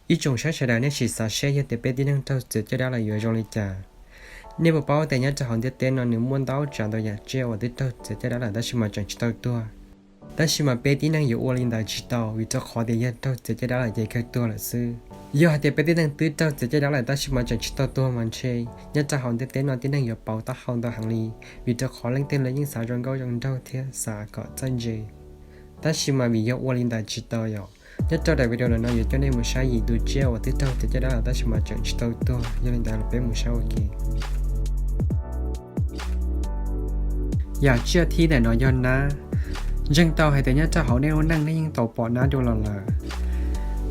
Ib tsoom saib sawv daws nej sim xav seb yog tias peb tib neeg raug txiav caj dab lawm yuav zoo li cas. Nej puas paub tias nyob rau hauv ntiaj teb no nws muaj ntau tsav ntau yam tsiaj uas twb raug txiav caj dab lawm tab sis mas tseem tsis tau tuag. Tab sis mas peb tib neeg yuav ua li ntawd tsis tau vim rau qhov tias yog raug txiav caj dab lawm ces kawg tuag lawm xwb. Yog hais tias peb tib neeg twb raug txiav caj dab lawm tab sis mas tseem tsis tau tuag mas ntshe nyob rau hauv ntiaj teb no tib neeg yuav pauv taub hau ntau heev li, vim rau qhov leej twg los yeej xav zoo nkauj zoo nraug thiab xav kom txawj ntse. Tab sis mas vim yog ua li ntawd tsis tau yom. Nyob rau daim video no yuav coj nej mus saib yim tus tsiaj uas twb raug txiav caj dab lawm tab sis mas tseem tsis tau tuag, yog li ntawd peb mus saib ua ke. Yam tsiaj thib ntawm no yog nab. Ntseeg tau hais tias nyob rau hauv nej lub neej nej yeej tau pom nab dua los lawm.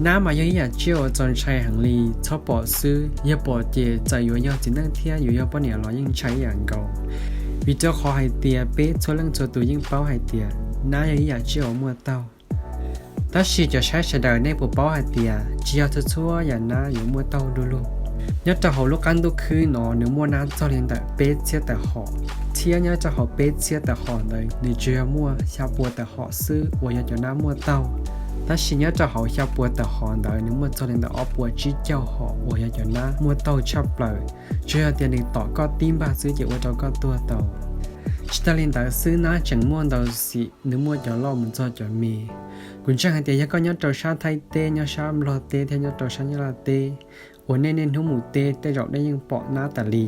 Nab mas yog ib yam tsiaj uas txaus ntshai heev li, txhob pom xwb, yog pom ces txawm yuav yog txiv neej thiab yuav yog poj niam los yeej ntshai ib yam nkaus. Vim rau qhov hais tias peb txhua leej txhua tus yeej paub hais tias nab yog ib yam tsiaj uas muaj taug. Tab sis cov saib sawv daws nej puas paub hais tias tsis yog txhua txhua yam nab yuav muaj taug du lug. Nyob rau hauv lub qab ntuj khwb no nws muaj nab txog li ntawm peb txhiab tawm hom, thiab nyob rau hauv peb txhiab tawm hom ntawd nws tsuas yog muaj xya pua tawm hom xwb uas yog cov nab muaj taug. Tab sis nyob rau hauv xya pua tawm hom ntawd nws muaj txog li ntawm ob puas tsib caug hom uas yog cov nab muaj taug tshaj plaws, tsuas yog tias nws tom koj tib npag xwb ces ua rau koj tuag tau. Tsis tas li ntawd xwb nab tseem muaj ntau xim, nws muaj cov loj mus txog cov me. Kuv ntseeg hais tias yog koj nyob rau sab Thaib teb, nyob sab Nplog teb thiab nyob rau sab Nyab Laj teb uas nej niaj hnub mus teb tej zaum nej yeej pom nab tas li.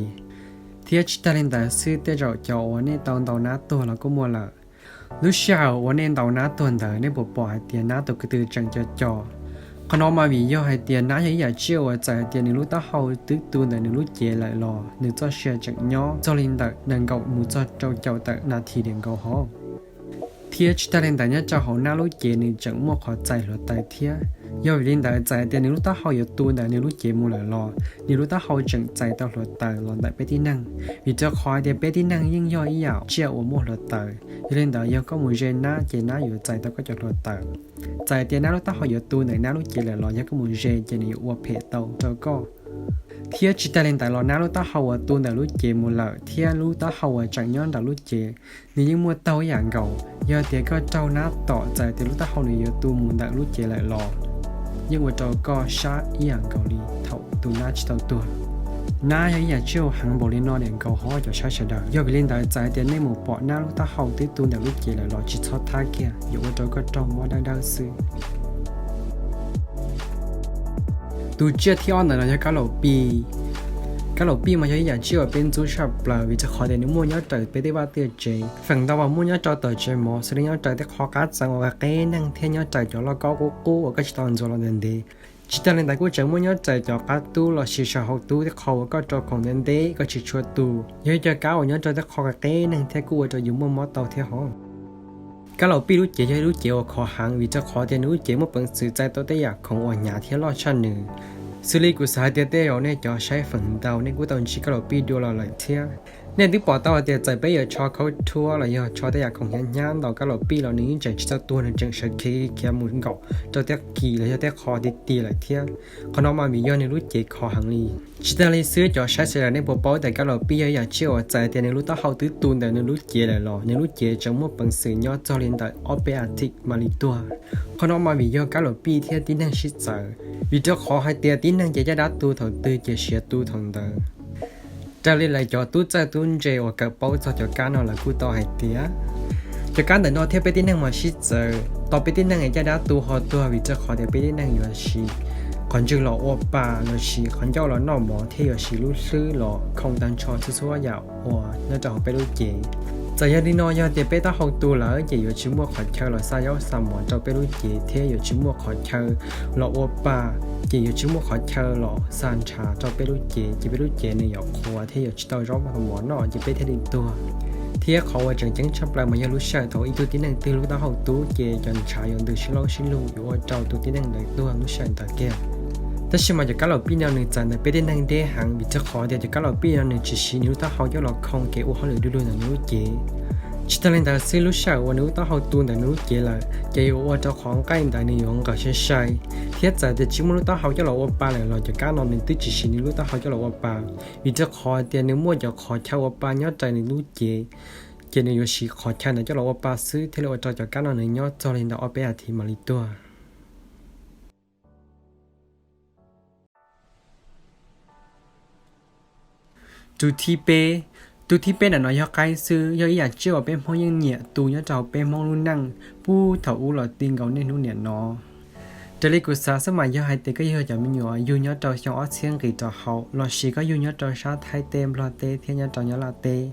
Thiab tsis tas li ntawd xwb tej zaum cov uas nej tau ntaus nab tuag los kuj muaj lawm. Lub sij hawm uas nej ntaus nab tuag ntawd nej puas pom hais tias nab tus ko tw tseem co co? Qhov no mas vim yog hais tias nab yog ib yam tsiaj uas txawm hais tias nws lub taub hau twb tu ntawm nws lub cev lawm los nws txoj sia tseem nyob txog li ntawm nees nkaum mus txog rau caum tawm nas this diam nkaus hov. Thiab tsis tas li ntawd nyob rau hauv nab lub cev nws tseem muaj qhov txais hluav taws thiab. Yog vim li ntawd txawm hais tias nws lub taub hau yuav tu ntawm nws lub cev mus lawm los nws lub taub hau tseem txais tau hluav taws los ntawm peb tib neeg, vim rau qhov hais tias peb tib neeg yeej yog ib yam tsiaj uas muaj hluav taws. Yog li ntawd yog koj mus ze nab ces nab yuav txais tau koj cov hluav taws. Txawm hais tias nab lub taub hau yuav tu ntawm nab lub cev lawm los yog koj mus ze ces nws yuav ua phem tau rau koj. Thiab tsis tas li ntawd los nab lub taub hau uas tu ntawm lub cev mus lawm thiab lub taub hau uas tseem nyob nraum lub cev, nws yeej muaj taug ib yam nkaus. Yog tias koj raug nab tom txawm tias lub taub hau nws yuav tu mus ntawm lub cev lawm los yeej ua rau koj sab ib yam nkaus li thaum tus nab tsis tau tuag. Nab yog ib yam tsiaj heev npaum li no diam nkaus hov cov saib sawv daws. Yog vim li ntawd txawm hais tias nej mus pom nab lub taub hau twb tu ntawm lub cev lawm los tsis txhob thab kiag, yuav ua rau koj raug mob dawb dawb xwb. Tus tsiaj thib ob ntawm no yog kab laum pij. Kab laum pij mas yog ib yam tsiaj uas peb ntxub tshaj plaws vim rau qhov tias nws muaj nyob raws peb tej vaj tej tsev, feem ntau mas muaj nyob rau tom tsev mov xws li nyob raws tej qhov qab txeev uas qe qe neeg thiab nyob raws cov lauj kaub qub qub uas koj tsis tau ntxuav los ntev ntev. Tsis tas li ntawd kuj tseem muaj nyob raws cov qab tub los sis saum hauv tub tej qhov uas koj rau khoom ntev ntev koj tsis tshua tu. Yog ib co kab uas nyob rau tej qhov qe qe neeg thiab kuj ua rau yus muaj mob tau thiab hov. Kab laum pij lub cev yog ib lub cev uas khov heev vim rau qhov tias nws lub cev muaj peev xwm txais tau tej yam khoom uas hnyav thiab loj tshaj nws. Xws li kuv xav hais tias tej zaum nej cov saib feem ntau nej kuj tau ntsib kab laum pij dua los lawm thiab. Nej twb pom tau hais tias txawm peb yuav tsho khaub rhuab los yog tsho tej yam khoom hnyav hnyav ntaus kab laum pij los nws yeej tseem tsis tau tuag, nws tseem sawv khiav khiav mus nkaum rau tej kis los yog tej qho ti ti lawm thiab. Qhov no mas vim yog nws lub cev khov heev li. Tsis tas li xwb cov saib sawv daws nej puas paub tias kab laum pij yog ib yam tsiaj uas txawm tias nws lub taub hau twb tu ntawm nws lub cev lawm los nws lub cev tseem muaj peev xwm nyob txog li ntawm ob peb as thiv mam li tuag. Qhov no mas vim yog kab laum pij thiab tib neeg sib txawv, vim rau qhov hais tias tib neeg ces caj dab tu thaum twg ces siav tu thaum ntawd. Raws li lawv cov tub txawj tub ntse uas kawm paub txog cov kab no lawv kuj tau hais tias cov kab ntawm no thiab peb tib neeg mas sib txawv, tau peb tib neeg es caj dab tu ho tuag vim rau qhov tias peb tib neeg yuav siv qhov ntswg los ua pa, los siv qhov ncauj los noj mov thiab yuav siv lub hlwb los khoo tag nrho txhua txhua yam uas nyob rau hauv peb lub cev. Txawm yog li no yog tias peb taub hau tu lawm ces yuav tsis muaj qhov chaw los xa zaub xa mov rau peb lub cev thiab yuav tsis muaj qhov chaw los ua pa, ces yuav tsis muaj qhov chaw los xa ntshav rau peb lub cev, ces peb lub cev nws yuav qhuav thiab yuav tsis tau zaub mov noj ces peb thiaj li tuag. Thiab qhov uas tseem ceeb tshaj plaws mas yog lub sij hawm thaum ib tug tib neeg twg lub taub hau tu ces cov ntshav yuav ntws sib laub sib lug yuav ua rau tus tib neeg ntawd tuag lub sij hawm ntawd kiag. Tab sis mas cov kab laum pij no nws txawv ntawm peb tib neeg deb heev vim rau qhov tias cov kab laum pij no nws tsis siv nws lub taub hau coj los khoo kev ua hauj lwm du lug ntawm nws lub cev. Tsis tas li ntawd xwb lub sij hawm uas nws lub taub hau tu ntawm nws lub cev lawm ces yuav ua rau qhov nqaij ntawd nws yuav nqawm sai sai. Thiab txawm tias tsis muaj lub taub hau coj los ua pa lawm los cov kab no nws twb tsis siv nws lub taub hau coj los ua pa, vim rau qhov tias nws muaj cov qhov chaw ua pa nyob raws nws lub cev, ces nws yuav siv qhov chaw ntawd coj los ua pa xwb thiaj li ua rau cov kab no nws nyob txog li ntawm ob peb as thiv mam li tuag. Tus thib peb, tus thib peb ntawm no yog qaib xwb, yog ib yam tsiaj uas peb Hmoob yeej nyiam tu nyob rau hauv peb Hmoob lub neej puag thaum ub los ti nkaus niaj hnub niam no. Raws li kuv xav xwb mas yog hais tias koj yug cov me nyuam yug nyob rau xyoo ob txhiab nqis rau hauv lossis koj yug nyob rau sab Thaib teb, Nplog teb thiab nyob rau Nyab Laj teb,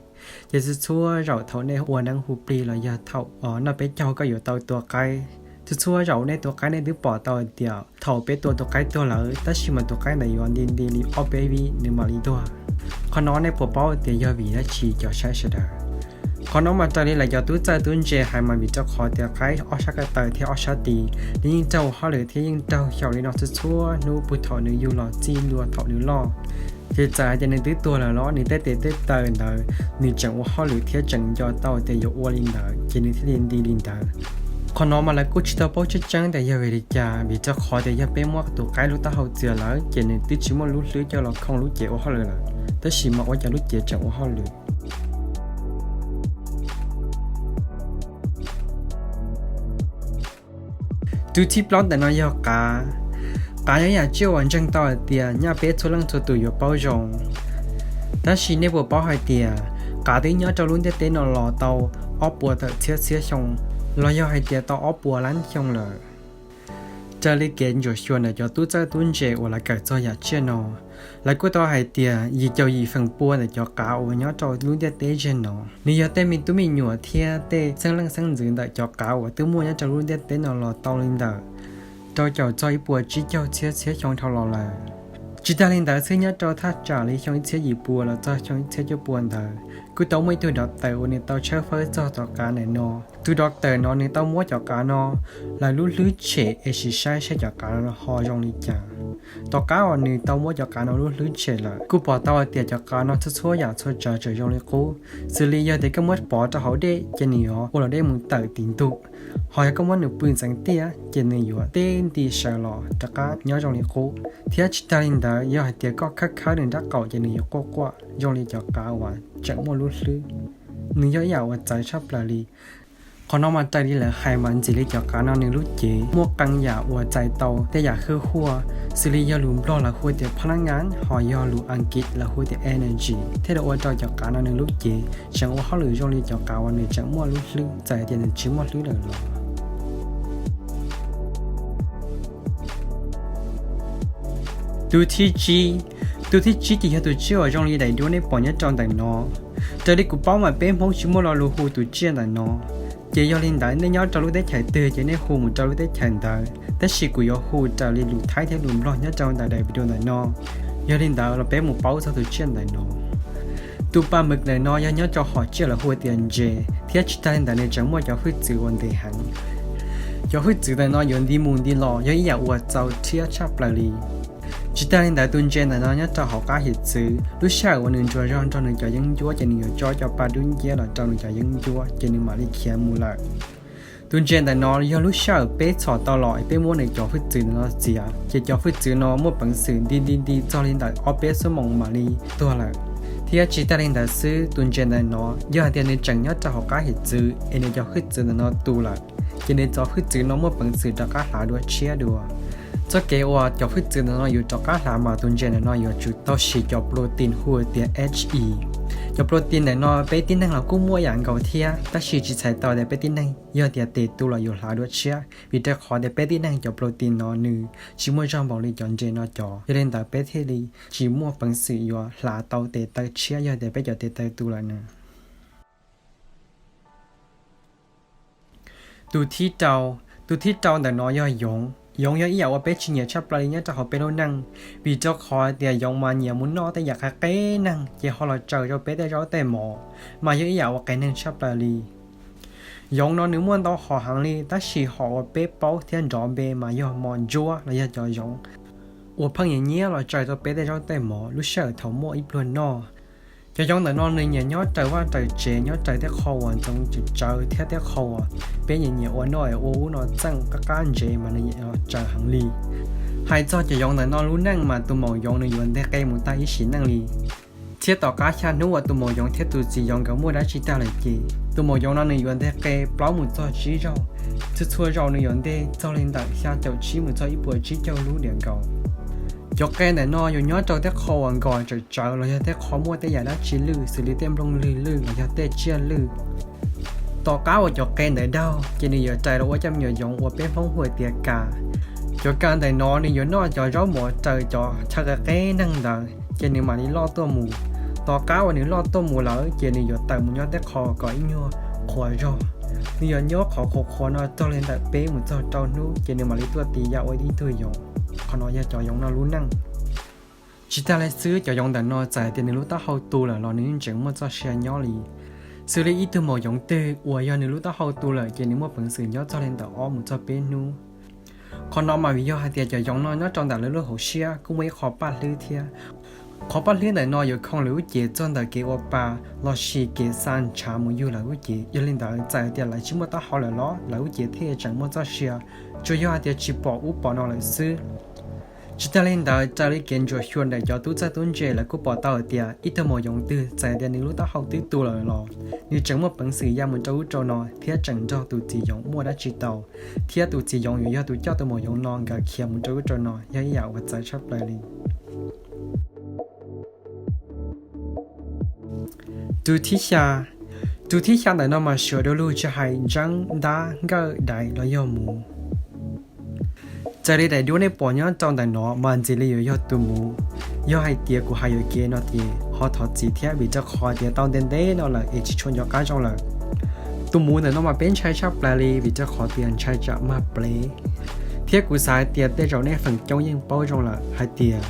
ces txhua txhua zaum thaum nej ua neeb hu plig los yog thaum noj peb caug koj yuav tau tua qaib. Txhua txhua zaum nej tua qaib nej twb pom tau hais tias thaum peb tua tus qaib tuag lawm, tab sis mas tus qaib ntawd yuav nti nti li ob peb vib nws mam li tuag. Qhov no nej puas paub tias yog vim dab tsi cov saib sawv daws? Qhov no mas raws li lawv cov tub txawj tub ntse hais mas vim rau qhov tias qaib ob sab ko taw thiab ob sab tis nws yeej raug ua hauj lwm thiab yeej raug xyaum li no txhua txhua hnub puag thaum nws yug los txij ntua thaum nws loj. Ces txawm hais tias nws twb tuag lawm los nws tej tes tej taw ntawd nws tseem ua hauj lwm thiab tseem nco tau tias yuav ua li ntawd, ces nws thiaj li nti li ntawd. Qhov no mas lawv kuj tsis tau paub tseeb tseeb tias yog vim li cas, vim rau qhov tias yog peb muab tus qaib lub taub hau txiav lawm ces nws twb tsis muaj lub hlwb coj los khooj lub cev ua hauj lwm lawm, tab sis mas ua cas lub cev tseem ua hauj lwm. Tus thib plaub ntawm no yog qav. Qav yog ib yam tsiaj uas ntseeg tau hais tias nyaj peb txhua leej txhua tus yuav paub zoo. Tab sis nej puas paub hais tias qav twb nyob rau lub ntiaj teb no los tau ob puas tawm txhiab txhiab xyoo, los yog hais tias tau ob puas lab xyoo lawm? Raws li kev ntsuam xyuas ntawm cov tub txawj tub ntse uas lawv kawm txog yam tsiaj no, lawv kuj tau hais tias yim caum yim feem pua ntawm cov qav uas nyob rau lub ntiaj teb zeg no, nws yog tej me tub me nyuam thiab tej xeeb leej xeeb ntxwv ntawm cov qav uas twb muaj nyob rau lub ntiaj teb no los tau li ntawm rau caum txog ib puas tsib caug txhiab txhiab xyoo dhau los lawm. Tsis tag li ntawd xwb, nyob rau thaj tsam li xyoo ib txhiab yim pua los txog xyoo ib txhiab cuaj pua ntawd, kuj tau muaj ib tug doctor uas nws tau tshawb fawb txog cov qav ntawm no. Tus doctor no nws tau muab cov qav no lawv lub hlwb tshem es sim saib saib cov qav no ho zoo li cas. Tom qab uas nws tau muab cov qav no lub hlwb tshem lawm, kuj pom tau hais tias cov qav no txhua txhua yam txhua tsav tseem zoo li qub. Xws li yog tias koj muab pov rau hauv dej ces nws yuav ua luam dej mus tawm tim ntug, ho yog koj muab nws pw ntxeev tiaj ces nws yuav teb nti sawv los rov qab nyob zoo li qub. Thiab tsis tag li ntawd, yog hais tias koj khawb khawb nws nrab qaum ces nws yuav quaj quaj zoo li cov qav uas tseem muaj lub hlwb. Nws yog ib yam uas txawv tshaj plaws li. Qhov no mas raws li lawv hais mas ntxim li cov qav no nws lub cev muaj qee yam uas txais tau tej yam hwj huaj, xws li yog lus Nplog lawv hu tias พลังงาน ho yog lus Askiv lawv hu tias energy, thiaj li ua rau cov qav no nws lub cev tseem ua hauj lwm zoo li cov qav uas nws tseem muaj lub hlwb, txawm tias nws tsis muaj hlwb lawm los. Tus thib tsib, tus thib tsib ces yog tus tsiaj uas zoo li daim duab nej pom nyob rau ntawm no. Raws li kuv paub mas peb Hmoob tsis muaj lo lus hu tus tsiaj ntawm no. Ces yog li ntawd nej nyob rau lub teb chaws twg ces nej hu mus rau lub teb chaws ntawd, tab sis kuv yuav hu raws li lus Thaib thiab lus Nplog nyob rau ntawm daim video ntawm no. Yog li ntawd los peb mus paub txog tus tsiaj ntawm no. Tus paj mws ntawm no yog nyob rau hom tsiaj lawv hu tias ntses, thiab tsis tag li ntawd nws tseem muaj cov hwj txwv uas ntev heev. Cov hwj txwv ntawm no yuav nti mus nti los yog ib yam uas txaus rhiab tshaj plaws li. Tsis tag li ntawd tus ntses ntawm no nyob rau hauv qab hiav txwv, lub sij hawm uas nws ntsuas zog nrog nws cov yeeb ncuab ces nws yuav tso cov pa dub nciab los rau nws cov yeeb ncuab ces nws mam li khiav mus lawm. Tus ntses ntawm no yog lub sij hawm peb txhom tau los es peb muab nws cov hwj txwv ntawm no txiav, ces cov hwj txwv no muaj peev xwm nti nti nti txog li ntawm ob peb xuab moos mam li tuag lawm. Thiab tsis tag li ntawd xwb, tus ntses ntawm no yog hais tias nws tseem nyob rau hauv qab hiav txwv es nws cov hwj txwv ntawm no tu lawm, ces nws cov hwj txwv no muaj peev xwm rov qab hlav dua tshiab dua. Txoj kev uas cov hwj txwv ntawm no yuav rov qab hlav mas tus ntses ntawm no yuav tsum tau siv cov protein hu tias H E. Cov protein ntawm no peb tib neeg los kuj muaj ib yam nkaus thiab, tab sis tsis txhais tau tias peb tib neeg yog tias tes tu los yuav hlav dua tshiab, vim rau qhov tias peb tib neeg cov protein no nws tsis muaj zog npaum li cov ntses no cov. Yog li ntawd peb thiaj li tsis muaj peev xwm yuav hlav tau tes taw tshiab yog tias peb cov tes taw tu lawm na. Tus thib rau, tus thib rau ntawm no yog yoov. Yoov yog ib yam uas peb tsis nyiam tshaj plaws li nyob rau hauv peb lub neej, vim rau qhov tias yoov mas nyiam mus noj tej yam qe qe neeg ces ho los tsaws rau peb tej zaub tej mov, mas yog ib yam uas qias neeg tshaj plaws li. Yoov no nws muaj ntau hom heev li, tab sis hom uas peb paub thiab nrov npe mas yog mos ntsuab los yog cov yoov uas pheej nyiam nyiab los tsaws rau peb tej zaub tej mov lub sij hawm thaum muaj ib pluag noj. Cov yoov ntawm no nws nyiam nyob raws vaj raws tsev, nyob raws tej qho uas ntxoov tsawv tsawv thiab tej qho uas peb nyiam nyiam ua noj es ua ub no txeej qab qab ntsev mas nws nyiam los tsaws heev li. Hais txog cov yoov ntawm no lub neej mas tus maum yoov nws yuav nteg qe mus tag ib sim neej li. Thiab tom qab xya hnub uas tus maum yoov thiab tus txiv yoov nkawd muaj dab tsi tag lawm ces tus maum yoov no nws yuav nteg qe plaub mus txog tsib zaug. Txhua txhua zaus nws yuav nteg txog li ntawm xya caum tsib mus txog ib puas tsib caug lub diam nkaus. Cov qe ntawm no yuav nyob rau tej qho uas nkos tsawm tsawv los yog tej qho muaj tej yam dab tsi lwj xws li tej nplooj lwg lwj los yog tej tsiaj lwj. Tom qab uas cov qe ntawd daug ces nws yuav rais los ua cov me nyuam yoov uas peb Hmoob hu tias kas. Cov kas ntawm no nws yuav noj cov zaub mov raws cov chaw qe qe neeg ntawd ces nws mam li loj tuaj mus. Tom qab uas nws loj tuaj mus lawm ces nws yuav tawm mus nyob tej qho kom ib nyuag qhuav zog. Nws yuav nyob qhov qhuav qhuav no txog li ntawm peb mus txog rau hnub ces nws mam li tuaj tiv ya ua ib tug yoov. Qhov no yog cov yoov no lub neej. Tsis tas li xwb, cov yoov ntawm no txawm hais tias nws lub taub hau tu lawm los nws yeej tseem muaj txoj sia nyob li. Xws li ib tug maum yoov twg uas yog nws lub taub hau tu lawm ces nws muaj peev xwm nyob txog li ntawm ob mus txog peb hnub. Qhov no mas vim yog hais tias cov yoov no nyob rau ntawm lawv lub hauv siab kuj muaj ib qho paj hlwb thiab. Qhov paj hlwb ntawm no yuav khoo lawv lub cev txog ntawm kev ua pa los sis kev xa ntshav mus yug lawv lub cev. Yog li ntawd txawm hais tias lawv tsis muaj taub hau lawm los lawv lub cev thiaj tseem muaj txoj sia, tsuas yog hais tias tsis pom ub pom no lawm xwb. Tsis tas li ntawd, raws li kev ntsuam xyuas ntawm cov tub txawj tub ntse lawv kuj pom tau hais tias ib tug maum yoov twg txawm hais tias nws lub taub hau twb tu lawm los nws tseem muaj peev xwm ya mus rau ub rau no thiab tseem nrog tus txiv yoov muaj dab tsi tau, thiab tus txiv yoov yuav yog tus coj tus maum yoov no nkawd khiav mus rau ub rau no, yog ib yam uas txawv tshaj plaws li. Tus thib xya. Tus thib xya ntawm no mas suav du lug tsis hais ntseeb, ntab, nkawj, daiv los yog muv. Raws li daim duab nej pom nyob rau ntawm no mas ntxim li yuav yog tus muv. Yog hais tias kuv hais yuam kev no ces ho thov txim thiab, vim rau qhov tias tau ntev ntev no lawm es tsis tshua nco qab zoo lawm. Tus muv ntawm no mas peb ntshai tshaj plaws li vim rau qhov tias ntshai tsam mag plev. Thiab kuv xav hais tias tej zaum nej feem coob yeej paub zoo lawm hais tias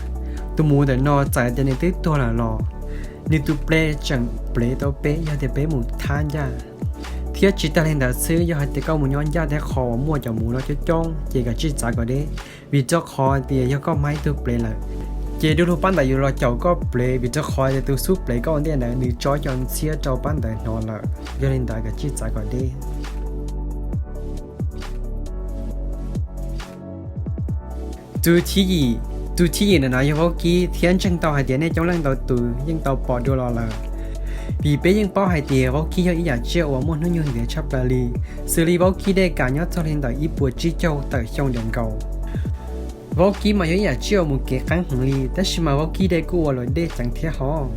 tus muv ntawm no txawm tias nws twb tuag lawm los nws tus ple tseem plev tau peb yog tias peb mus thab ncaj. Thiab tsis tas li ntawd xwb, yog hais tias koj mus nyob ncaj tej qhov uas muaj cov muv no coob coob ces kav tsij txav kom deb, vim rau qhov tias yog koj hmab ib tug plev lawm, ces du lug pab ntawd yuav los caum koj plev, vim rau qhov tias tus xub plev koj ua ntej ntawd nws tso cov ntxhiab rau pab ntawd hnov lawm. Yog li ntawd kav tsij txav kom deb. Tus thib yim. Tus thib yim ntawm no yog vaub kib, thiab ntseeg tau hais tias nej coob leej ntau tus yeej tau pom dua los lawm. Vim peb yeej paub hais tias vaub kib yog ib yam tsiaj uas muaj hnub nyoog ntiav tshaj plaws li, xws li vaub kib dej kam nyob txog li ntawm ib puas tsib caug tawm xyoo ntiam nkaus. Vaub kib mas yog ib yam tsiaj uas mus kev qeeb heev li, tab sis mas vaub kib dej kuj ua luam dej ceev thiab hos.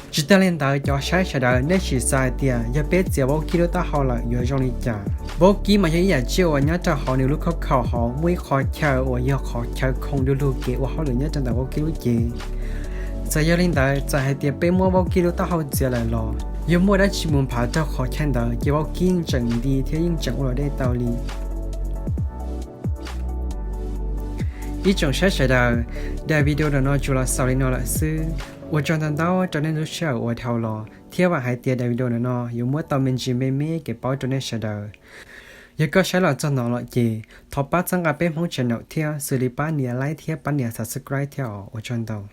Tsis tas li ntawd, cov saib sawv daws nej sim xav hais tias yog peb txiav vaub kib lub taub hau lawm yuav zoo li cas? Vaub kib mas yog ib yam tsiaj uas nyob rau hauv nws lub khauj khaum hauv muaj ib qhov chaw uas yog qhov chaw khoo du lug kev ua hauj lwm nyob rau ntawm vaub kib lub cev. Txawm yog li ntawd, txawm hais tias peb muab vaub kib lub taub hau txiav lawm los yog muaj dab tsi mus nphav rau qhov chaw ntawd ces vaub kib yeej tseem nti thiab yeej tseem ua luam dej tau li. Ib tsoom saib sawv daws, daim video ntawm no tsuas los xaus li no lawm xwb. Ua tsaug ntau ntau rau nej lub sij hawm uas dhau los thiab vam hais tias daim video ntawm no yuav muab tau me ntsis me me kev paub rau nej sawv daws. Yog koj saib los txog no lawm ces thov pab txhawb nqa peb Hmoob channel thiab xws li pab nias like thiab pab nias subscribe thiab os. Ua tsaug ntau.